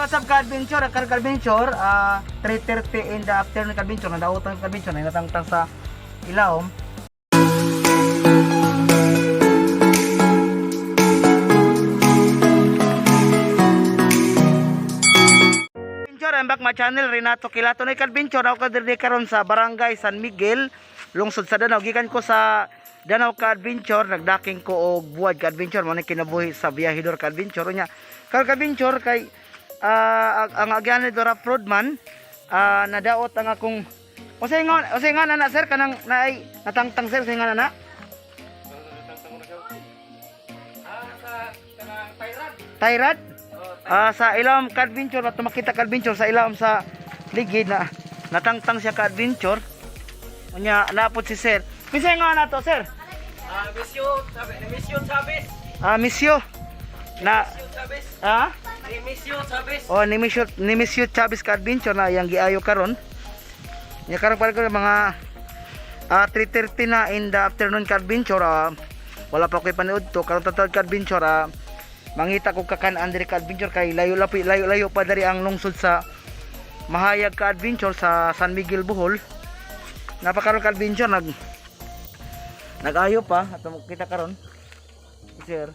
What's up ka-adventure? Ang ka-adventure, 3:30 in the afternoon ka-adventure, nadautan ka-adventure, natangtang sa ilawom. Adventure, I'm back my channel, Renato Kilato na adventure. Ako diri karon sa Barangay San Miguel, lungsod sa Danao. Gikan ko sa Danao ka adventure, nagdaking ko og buwad ka adventure, mo ni kinabuhi sa biyahidor ka adventure nya. Karon ka adventure kay ang agyan ni Dora Roadman, nadaot ang akong Usay nga na sir kanang naay natangtang sir, usay nga na. Tayrad? Sa ilawom ka adventure at makita ka adventure sa ilawom sa ligid na natangtang siya ka adventure. Unya napot si sir. Kinsa nga na to, sir? Misyo, sabi, Misyo Chavez. Misyo. Na Misyo Chavez. ah? Misyo Chavez. Oh, ni Misyo Chavez ka adventure na iyang giayo karon. Nya karon pa ko mga 3:30 na in the afternoon ka adventure. Wala pa ko'y paniud to karon tatawag ka adventure. Mangita ko kakan-an diri ka adventure kay layo lapi layo layo pa diri ang lungsod sa Mahayag ka adventure sa San Miguel, Bohol. Napakaron ka adventure nagayo pa at kita karon. Sir.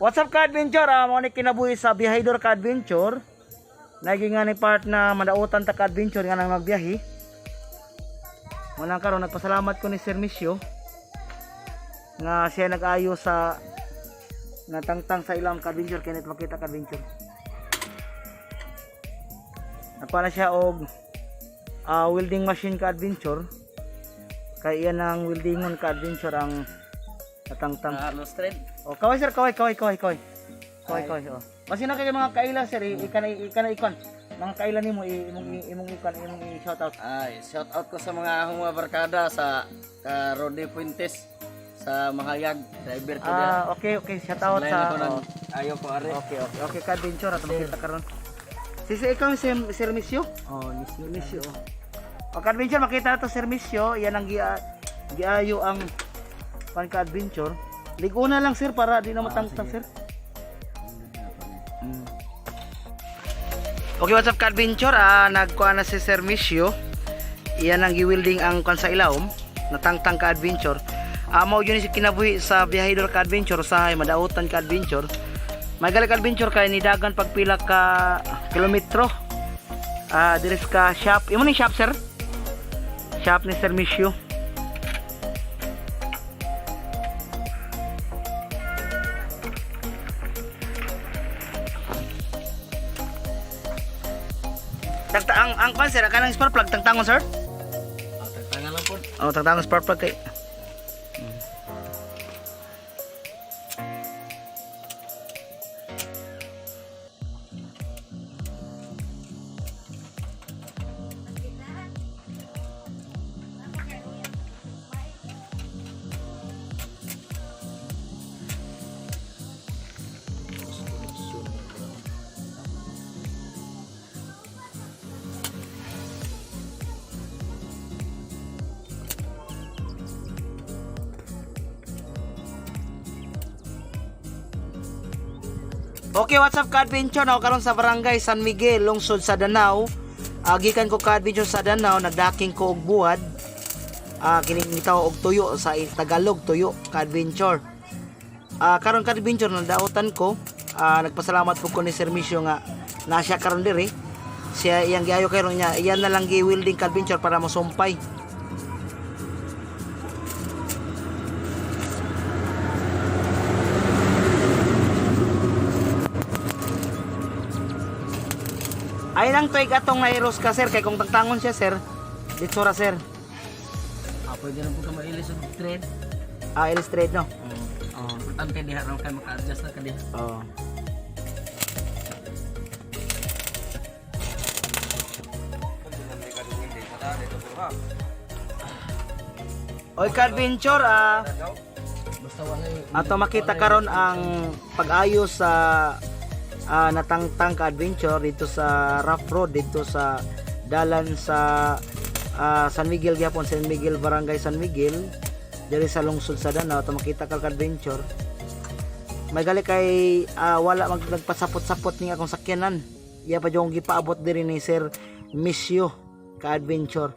What's up ka adventure? Mo ni kinabuhi sa Biyahidor ka adventure. Naging nga ni part na madautan ta ka adventure nga nang magbiyahe. Muna karon nagpasalamat ko ni Sir Misyo nga siya nag-ayo sa natangtang sa ilang ka adventure kinit makita ka adventure. Nagpa na siya og welding machine ka adventure. Kay iyan ang weldingon ka adventure ang natangtang. Lustred. Oh, kaway sir, kaway, kaway, kaway, kaway. Kaway, kaway, oh. Basta na kayo mga kaila sir, ika na ika na ikon. Mga kaila nimo imong imong ikon, imong i-shout out. Ay, shout out ko sa mga akong mga barkada sa ka Rodi Fuentes sa Mahayag, driver ko diya. Okay, shout out Line sa ako ng oh. ayo ko are. Okay, ka adventure at makita karon. Si ikaw si Sir Misyo? Oh, Misyo. Misyo. Oh. Okay, adventure makita na to Sir Misyo, yan ang giayo ang pan ka adventure. Liguna lang sir para di na matangtang sir. Okay, what's up ka adventure? Nagkuha na si Sir Misyo. Iyan ang giwilding ang kwan sa ilawom. Natangtang ka adventure. Mao yun si kinabuhi sa biyahidor ka adventure sa madautan ka adventure. May ka adventure kay nidagan pagpila ka kilometro. Diri ka shop. Imo ni shop sir? Shop ni Sir Misyo. Tagta ang kwan sir, kanang spark plug tangtangon sir? Oh, tagtangan lang po. Oh, tangtangon spark plug kay. Okay, what's up ka-adventure? Ako karon sa Barangay San Miguel, lungsod sa Danao. Gikan ko ka-adventure sa Danao, nagdaking ko og buwad. Kining gitaw og tuyo sa Tagalog, tuyo ka-adventure. Karon ka-adventure nadautan ko. Nagpasalamat po ko ni Sir Misyo nga na siya karon diri. Siya iyang giayo karon niya, iyan na lang gi-welding ka-adventure para mosumpay. Ay lang tuig atong nairos ka sir kay kung tangtangon siya sir, dito ra sir. Pwede rin po ka mailis og thread. Illustrate no. Oh, importante diha raw kay maka-adjust na ka diha. Oo. Oy, ka-adventure, Basta walay ato makita karon ang pag-ayos sa natangtang ka-adventure dito sa rough road dito sa dalan sa San Miguel gyapon, San Miguel, Barangay San Miguel diri sa lungsod sa Danao. Ato makita ka adventure may gali kay wala nagpasapot-sapot ning akong sakyanan. Iya pa yung gipaabot diri ni Sir Misyo ka-adventure.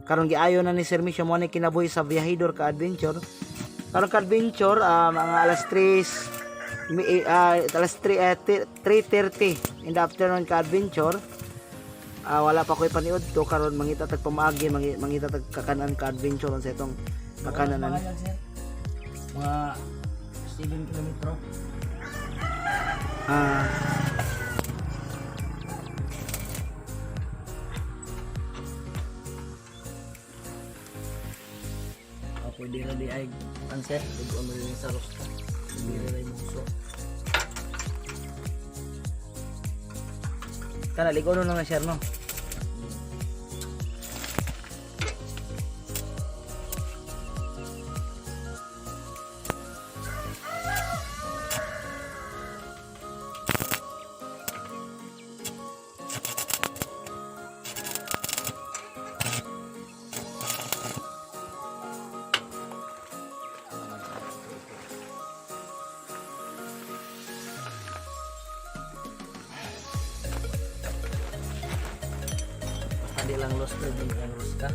Karon giayo na ni Sir Misyo mo ni kinabuhi sa biyahidor ka-adventure. Karon ka-adventure mga alas 3 alas 3 3:30 in the afternoon ka-adventure. Wala pa ko'y paniud to karon mangita tag pamaagi mangita tag kakanan ka-adventure sa itong kakanan ani. Mahayag, sir. Mga 7 kilometro. Oh, pwede ra di ay answer, ligon mo rin sa rosta. Pwede ra mo so. Kana ligo no na share no. Basta di lang lost di lang rosta.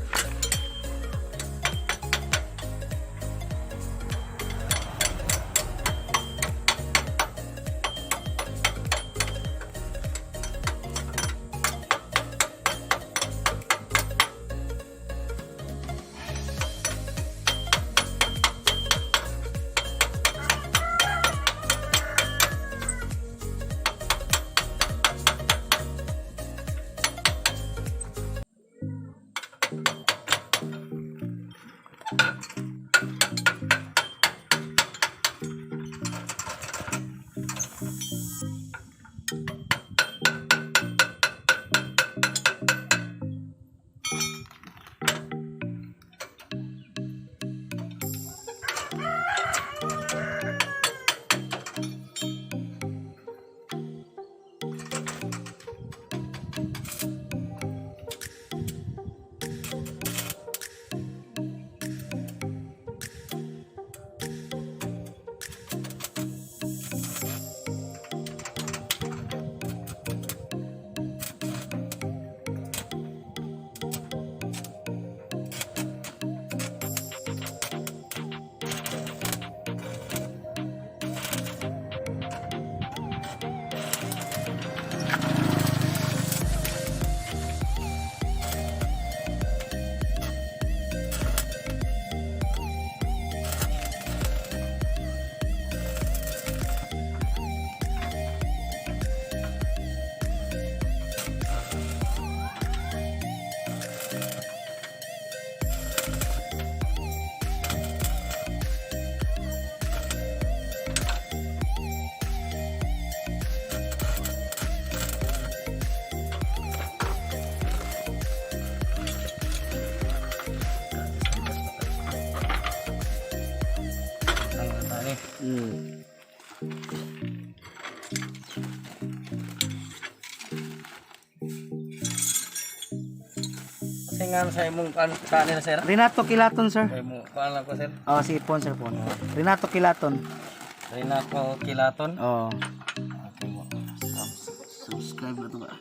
Ang tani. Kasi nga sa imong kan kanila sir. Renato Kilaton sir. Sa imong kuan lang ko sir. Oh, si phone sir phone. Renato Kilaton. Renato Kilaton. Oh. Okay mo. Subscribe na to ba?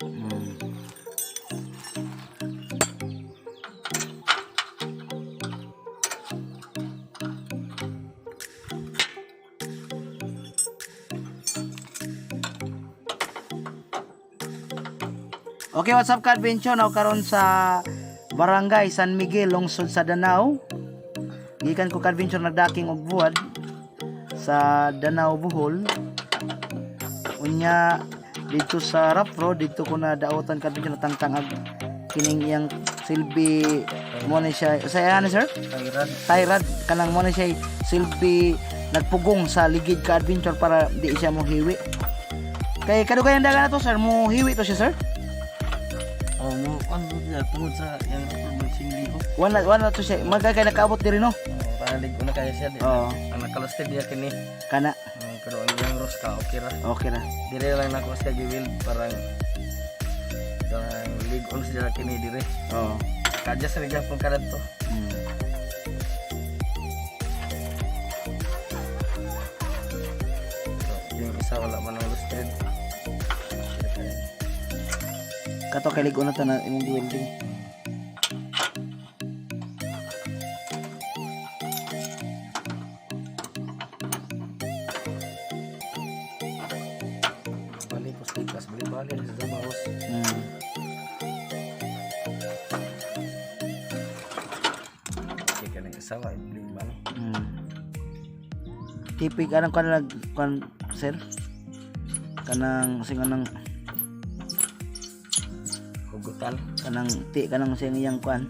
Okay, what's up ka-adventure? Now karon sa Barangay San Miguel, lungsod sa Danao. Gikan ko ka-adventure nagdaking og buwad sa Danao, Bohol. Unya dito sa rough road dito ko na daotan ka-adventure, natangtang ag kining iyang silbi mo ni siya sa ano sir? Tayran. Tyrad kanang mo na siya silbi nagpugong sa ligid ka adventure para di siya mo hiwi. Kay kadugayan dagan na to sir, mo hiwi to siya sir. Oh, mo kuan mo siya tungod sa yang sing liho. Wala to siya. Magkakay nakaabot diri no. Oh, para ligo na kaya siya di. Oo. Ang nakalusted diya kini. Kana Pero ang iyang roska okay ra. okay ra. Dire lang nako siya giwild parang parang ligon siya kini dire. Oo. Kadya sa gyapon kadto. Yung isa wala man ang lusted. Kato kay ligo na ta na imong welding. Bali pos tikas, bali bali sa bawas. Kay kanang asawa bali bali. Tipig anong kanang kan, sir? Kanang sing anang Hugutan. Kanang ti kanang sing iyang kuan.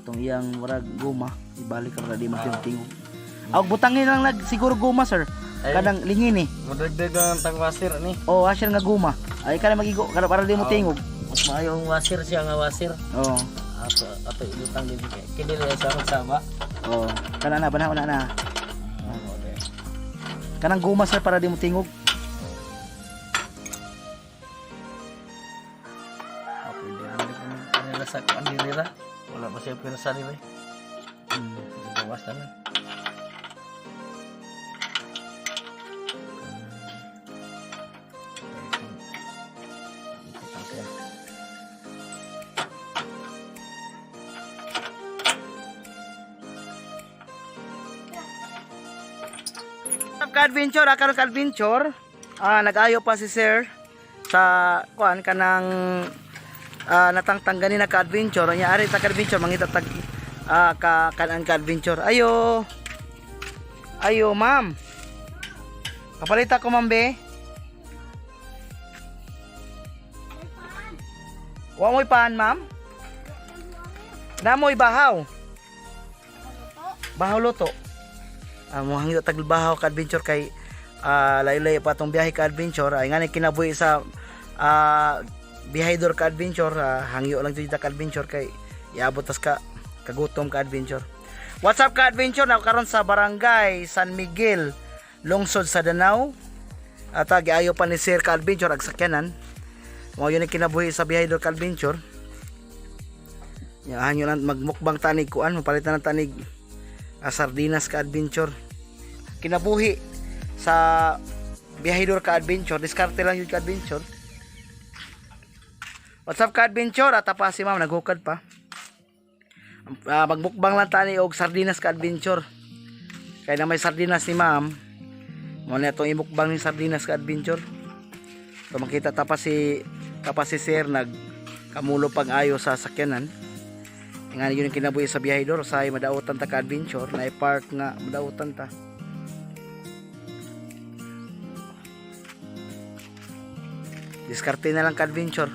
Tong iyang murag guma, ibalik ka para di matingting. Aw, butangin lang nag siguro guma, sir. Ay. Kanang lingin eh. Mudagdag ang tagwasir ni. Oh, asya nga guma. Ay kana magigo kana para di mo tingog. Mas maayo ang wasir siya nga wasir. Oo. Ato ato ibutang din kay kini dili sa magsaba. Oh, kana na banhaw na na. Oo, de. Kanang guma, sir, para di mo tingog. Ah, pwede rin din kami kanila sa kuan dili ra. Wala pa siya pirsa dili. Sa gawas na lang. Ka-adventure, karon ka-adventure. Nag-ayo pa si sir sa kuan kanang natangtang gani na ka-adventure. Nya ari ta ka-adventure mangita tag ka kanan ka-adventure. Ayo. Ayo, ma'am. Kapalita ko, ma'am, be. Wa mo'y paan, ma'am? Namoy bahaw. Bahaw luto. Mo hangyo tag bahaw ka adventure kay layo-layo pa atong biyahe ka adventure ay ngani kinabuhi sa biyahedor ka adventure, hangyo lang jud ta ka adventure kay iabot tas ka kagutom ka adventure. What's up ka adventure, na karon sa Barangay San Miguel, lungsod sa Danao. At giayo pa ni Sir ka adventure ag sakyanan. Mao yun ang kinabuhi sa biyahedor ka adventure. Ya, hangyo lang magmukbang tanig kuan, mapalitan ng tanig sardinas ka adventure. Kinabuhi sa biyahidor ka adventure, diskarte lang yun ka adventure. What's up ka adventure, at pa si ma'am naghukad pa. Magmukbang lang tani og sardinas ka adventure. Kaya na may sardinas ni ma'am, mo na itong imukbang ni sardinas ka adventure. So makita ta pa si sir nag kamulo pag ayo sa sakyanan. Nga yun ang kinabuhi sa biyahidor, sa madautan ta ka adventure, na park nga madautan ta. Diskarte na lang ka adventure.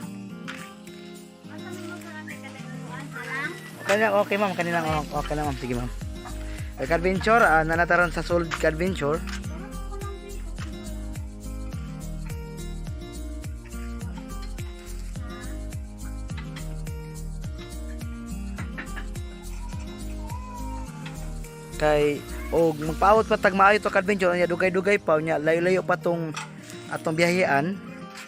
Okay lang, okay ma'am, kanilang okay lang ma'am, sige ma'am. Okay, ka-adventure, nanataran sa sulod ka adventure. Kay og magpaawot pa tag maayo to ka adventure nya dugay-dugay pa nya layo-layo pa tong atong biyahean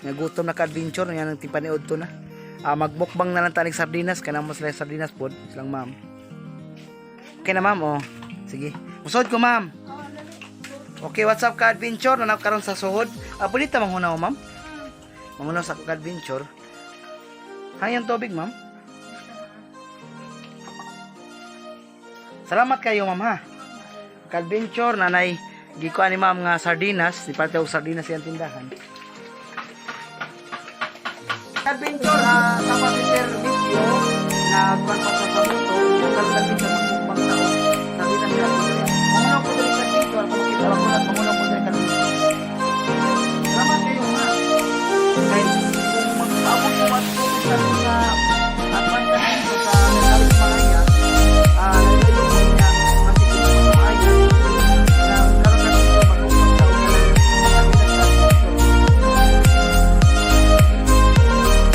nga gutom na ka adventure nya nang tipaniod to na. Magmukbang na lang tanig sardinas kanang mo sila sardinas pod silang ma'am. Okay na ma'am, oh. Sige. Musod ko, ma'am. Okay, what's up ka adventure? Nanaw karon sa suhod. Pwede ta manghunaw, ma'am? Manghunaw sa ka adventure. Hayang tubig, ma'am. Salamat kayo, ma'am, ha. Ka-adventure, nanay, gikuan ni ma'am nga sardinas. Di parte og sardinas iyang tindahan. Adventure, tapos si Sir Vicio, nagkuhan pa sa sabuto, yung ka-adventure, magmukbang tao. Sardinas siya. Mangunaw ko dali sa adventure, kung makita ko lang, mangunaw ko dali ka. Salamat kayo, ha. Kay, kung mag-abot ko at sa sa atman ka dito sa Nagkawit Malaya, nagkayo ko niya, masigit ko sa maayo, na karoon ka dito, magmukbang tao ka lang, sardinas ka adventure.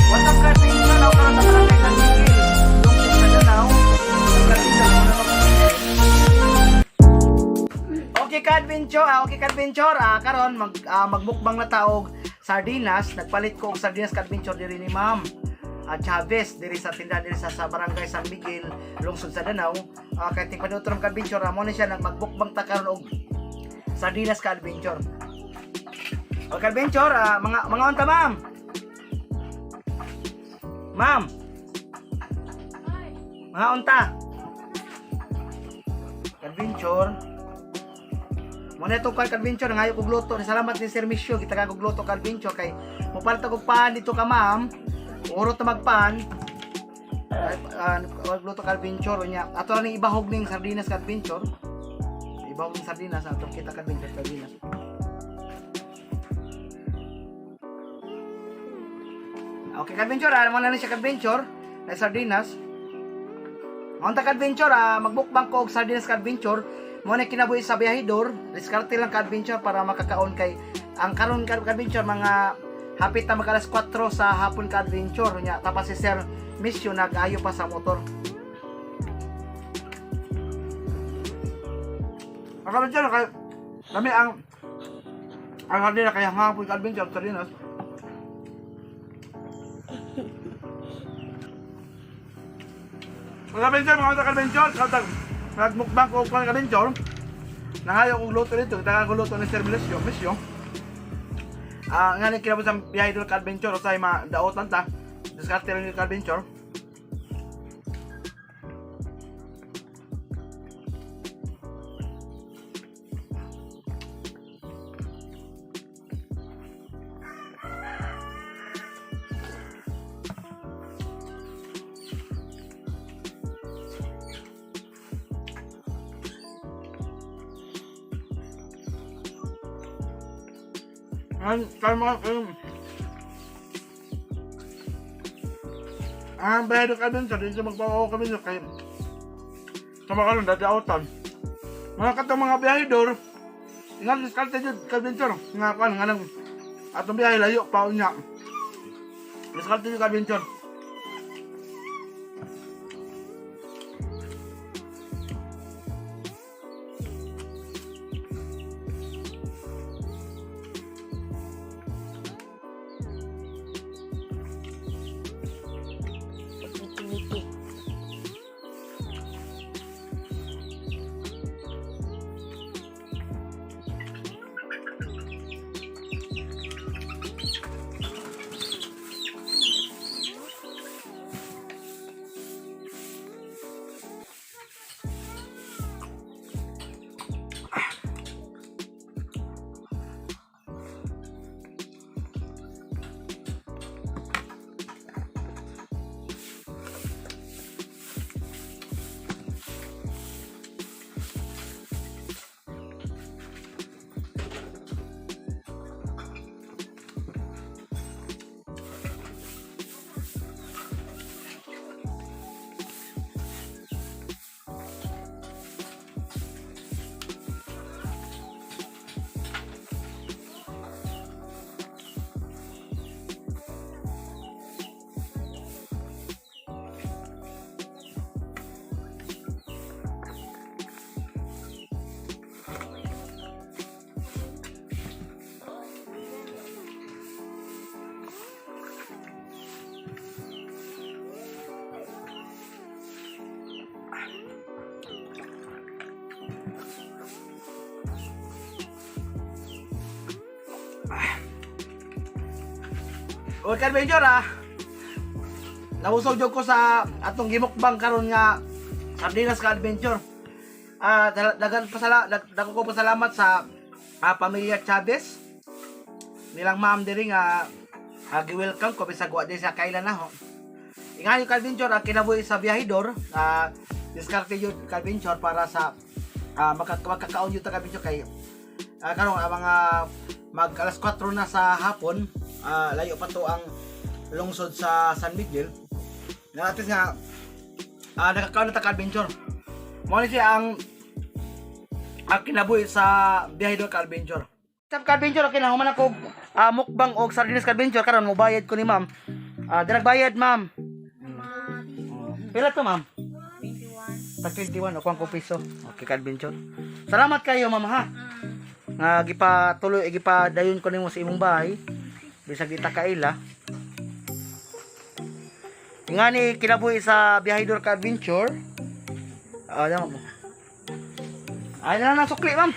What's up, ka-adventure? Ako karon sa Barangay San Miguel, lungsod sa Danao. Ka-adventure, ako na Okay ka-adventure, okay ka-adventure, karon magmukbang na taog sardinas. Nagpalit ko og sardinas ka-adventure diri ni Ma'am Chavez diri sa tindahan diri sa Barangay San Miguel, lungsod sa Danao. Kay ting panutom ka-adventure, mo ni siya nagmukbang ta karon og sardinas ka-adventure. Okay, ka-adventure, mga unta ma'am. Ma'am. Mga unta. Adventure. Muna itong kay adventure ngayo kog luto. Salamat ni Sir Misyo kita kag luto ka adventure kay mopalit og pan dito ka, ma'am. Uro ta magpan. Luto ka adventure nya. Ato lang ning ibahog ning sardinas ka adventure. Ibahog ning sardinas ato kita ka adventure sardinas. Okay, ka-adventure, mo na ni siya ka-adventure, na sardinas. Maunta ka-adventure, magbukbang ko og sardinas ka-adventure. Mo na kinabuhi sa biyahidor, diskarte lang ka-adventure para makakaon kay ang karon ka-adventure mga hapit na mag alas 4 sa hapon ka-adventure nya. Tapos si Sir Misyo nag-ayo pa sa motor. Ang ka-adventure kay kami ang sardinas kaya hangapon ka-adventure sardinas. Mga ka-adventure, mga ka-adventure, katag nagmukbang ko og ka-adventure. Nangayo kong luto dito, kita kong luto ni Sir Milisyo, Misyo. Nga ni kinabot sa biyahe doon ka-adventure, usay ma daotan ta. Diskarte lang yung ka-adventure. Ang kaya mga ang biyahe doon ka-adventure, dito magpapaw kami dito kay sa mga karon dadaotan. Mga katong mga biyahe door, ingat diskarte jud ka-adventure. Nga kan nga nang atong biyahe layo pa unya. Diskarte jud ka-adventure. Wiki-wiki. Okay, ka-adventure ah. Nabusog jud ko sa atong gimukbang karon nga sardinas ka-adventure. Dagan pasala dako ko pasalamat sa pamilya Chavez. Nilang ma'am diri nga gi-welcome ko bisag wa di sa kailan na ho. Ingayo ka-adventure ang kinabuhi sa biyahidor, diskarte jud ka-adventure para sa makakaon jud ta ka-adventure kay karon ang mga mag alas 4 na sa hapon, layo pa to ang lungsod sa San Miguel. Na at least nga nakakaon na ta ka-adventure. Mao ni siya ang kinabuhi sa biyahe doon ka-adventure. Sa ka-adventure, okay na human ako mukbang og sardinas ka-adventure karon mobayad ko ni ma'am. Dirag bayad, ma'am. Pila to, ma'am? 21. Tag 21 o kuang ko piso. Okay ka-adventure. Salamat kayo, ma'am, ha. Nga gipatuloy gipadayon ko nimo sa imong bahay. Bisag di ta kaila. Nga ni kinabuhi sa Biyahidor ka adventure. Dama mo. Ay na lang sukli, ma'am.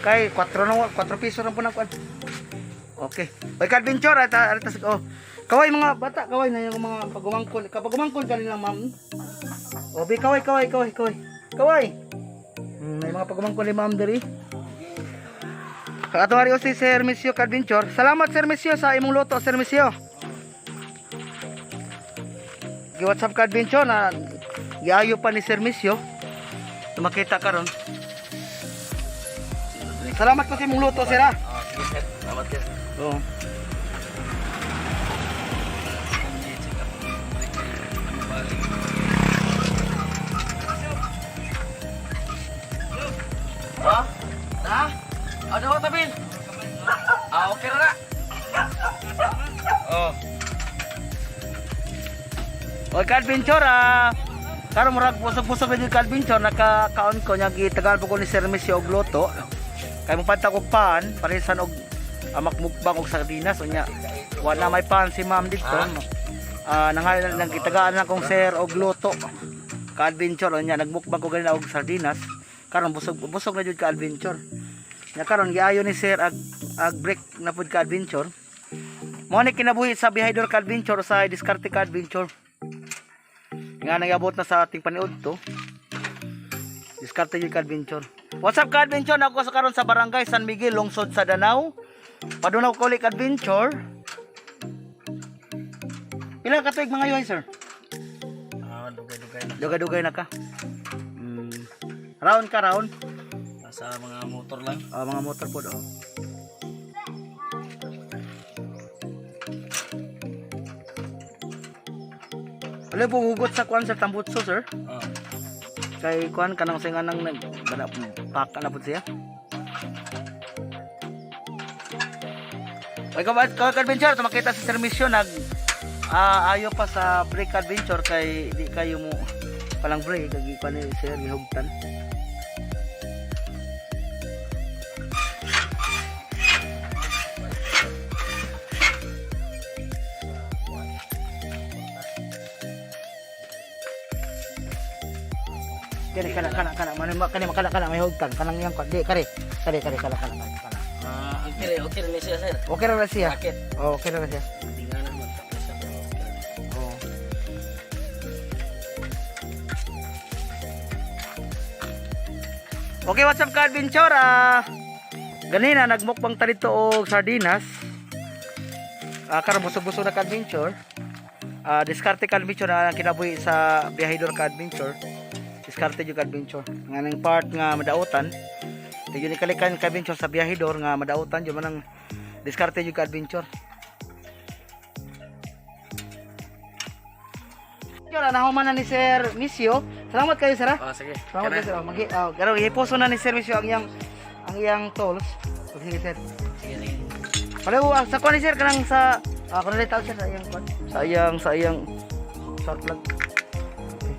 Kay 4 na 4 piso lang po na kuan. Okay. Oy ka adventure ata oh. Kaway mga bata, kaway na yung mga pagumangkon. Kapagumangkon kanila, ma'am. O, be, kaway, kaway, kaway, kaway. Kaway. May mga pagumangkon ni ma'am diri. Ato hari si Sir Misio Adventure. Salamat, Sir Misio, sa imong luto, Sir Misio. Gi-WhatsApp ka, Adventure, na giayo pa ni Sir Misio. Makita karon. Salamat ko sa imong luto, sir, ah. Oh, sige sir. Salamat sir. Oo. Ha? Na? Ano ka tabil? Ah, okay na. Oh. Oy, ka-adventure ah. Karon murag busog-busog na jud ka-adventure, nakakaon ko nya gitagaan po ko ni Sir Messi og luto. Kay mo panta og pan, parisan og amak mukbang og sardinas unya. Wala may pan si ma'am dito. Ah, nangalan nang gitagaan na kong sir og luto. Ka-adventure unya nagmukbang ko ganina og sardinas. Karon busog busog na jud ka-adventure. Nya karon giayo ni sir ag ag break na pud ka-adventure. Mo ni kinabuhi sa Bihidor ka-adventure sa diskarte ka-adventure. Nga nangabot na sa ating paniud to. Diskarte yung ka-adventure. What's up, ka-adventure? Ako sa karon sa barangay San Miguel, lungsod sa Danau. Padunaw ko ulit, ka-adventure. Pila ka tuig mga yuhay, sir? Ah, dugay-dugay na. Dugay-dugay na ka. Round ka, round. Nasa mga motor lang. Ah, mga motor po oh. Wala po hugot sa kuan sa tambutso, sir. Oh. Kay kuan kanang singa nang nag bana paka na pud siya. Oy, ka ka adventure to makita sa servisyo nag ayo pa sa break adventure kay di kayo mo palang break kay kuan ni sir gihugtan. Kani kana kana kana man kani kana kana may hugtan kanang iyang kuan di kare kare kare kana kana kana kana. Ah, okay, okay na siya sir. Okay ra na siya. Bakit? Oh, okay ra na siya. Hindi nga naman tapos siya pero okay na. Oo. Okay, what's up, ka-adventure? Ganina, nagmukbang ta dito og sardinas. Karon busog-busog na ka-adventure. Diskarte ka-adventure na ang kinabuhi sa biyahidor ka-adventure. Diskarte yung ka-adventure. Nga nang part nga madautan. Tiyo ni kalikan ka-adventure sa biyahidor nga madautan jud man ang diskarte yung ka-adventure. Yun, nahuman na ni Sir Misio. Salamat kayo, sir, ah. Oh, sige. Salamat kayo, sir. Oh, magi, oh, pero ihiposo na ni Sir Misio ang iyang tools. Okay, sige, sir. Sige, sige. Palaw, sa kuan ni sir kanang sa kuno tawag sir sa iyang kuan. Sa iyang short vlog. Okay.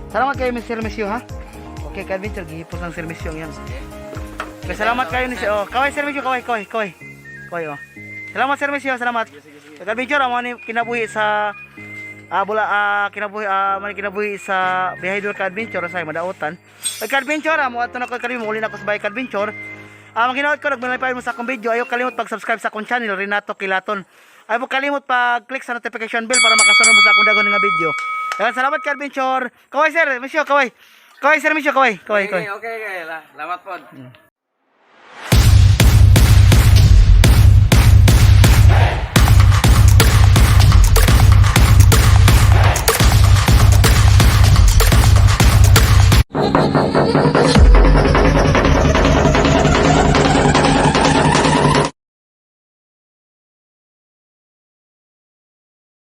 Salamat kayo, Sir Misio, ha. Okay, ka-adventure gihipos ng Sir Misio ang iyang. Sige. Okay, salamat kayo ni Sir. Oh, kaway Sir Misio, kaway, kaway, kaway. Kaway, oh. Salamat, Sir Misio, salamat. Sige, sige. Ka-adventure, amo ni kinabuhi sa bula kinabuhi man kinabuhi sa Bihidor ka adventure sa madautan. Ay ka-adventure, mo ato na ko karon uli na ko sa bike adventure. Maginaot ko nagmalipay mo sa akong video. Ayaw kalimot pag-subscribe sa akong channel Renato Kilaton. Ayaw mo kalimot pag-click sa notification bell para makasunod mo sa akong dagon nga video. Ayan, salamat ka adventure. Kaway sir, Misyo, kaway. Kaway sir, Misyo, kaway. Kaway, kaway. Okay, okay. Salamat po.